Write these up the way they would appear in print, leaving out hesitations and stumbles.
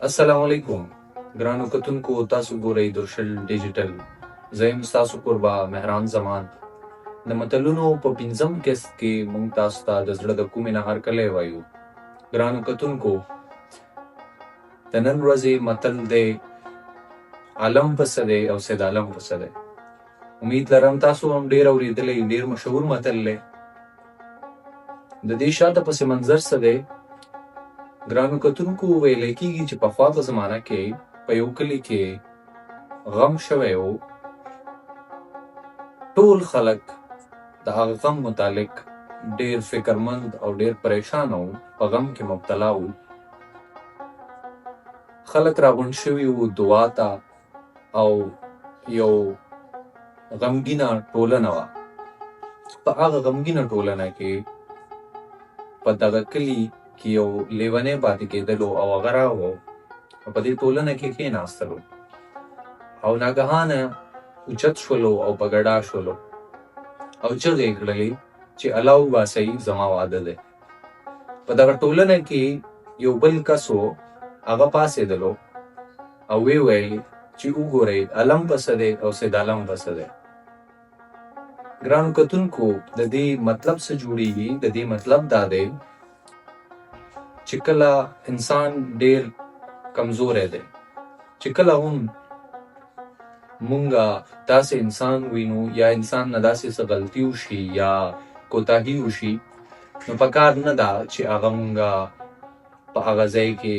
السلام علیکم ګرانو کتونکو، تاسو ګورئ درشل ډیجیټل. زه یم ستاسو کوربه مهران زمان. د متلونو په پنځم قسط کې موږ تاسو ته د زړه د کومې نه هرکلی وایو. ګرانو کتونکو، د نن ورځې متل دی عالم په څه دی او سید عالم په څه دی. امید لرم تاسو هم ډیر اوریدلی، ډیر مشهور متل دی. د دې شاته پس منظر څه دی؟ ګرانو کتونکو، ویل کېږي چې پخوا په زمانه کې په یو کلي کې غم شوی و. ټول خلک د هغه غم متعلق ډیر فکرمند او ډیر پریشان وو، په غم کې مبتلا وو. خلک راغونډ شوي وو دعا ته او یو غمګینه ټولنه وه. په هغه غمګینه ټولنه کې په دغه کلي کې یو لیونی پاتې کېدلو او هغه راغو او په دې ټولنه کې کښېناستلو او ناګهانه اوچت شولو او په ګډا شولو او چغې یې کړلې چې الله وباسئ، زما واده دی. په دغه ټولنه کې یو بل کس و، هغه پاڅېدلو او ویې ویل چې وګورئ، علم په څه دی او سید علم په څه دی. ګرانو کتونکو، د دې مطلب څه جوړیږي؟ د دې مطلب دا دی چې کله انسان ډیر کمزوری دی، چې کله هم مونږه داسې انسان وینو یا انسان نه داسې څه غلطي وشي یا کوتاهي وشي، نو پکار نه ده چې هغه مونږه په هغه ځای کې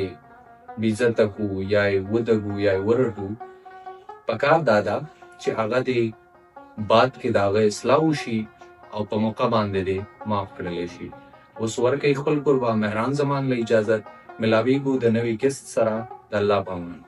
بې عزته کړو یا یې ودګو یا یې ورټو. پکار دا ده چې هغه دې بعد کې د هغه اصلاح وشي او په موقع باندې دې معاف کړلی شي. اوس ورکئ خپل کوربه مهران زمان له اجازت. ملاویږو د نوي قسط سره، د الله په امان.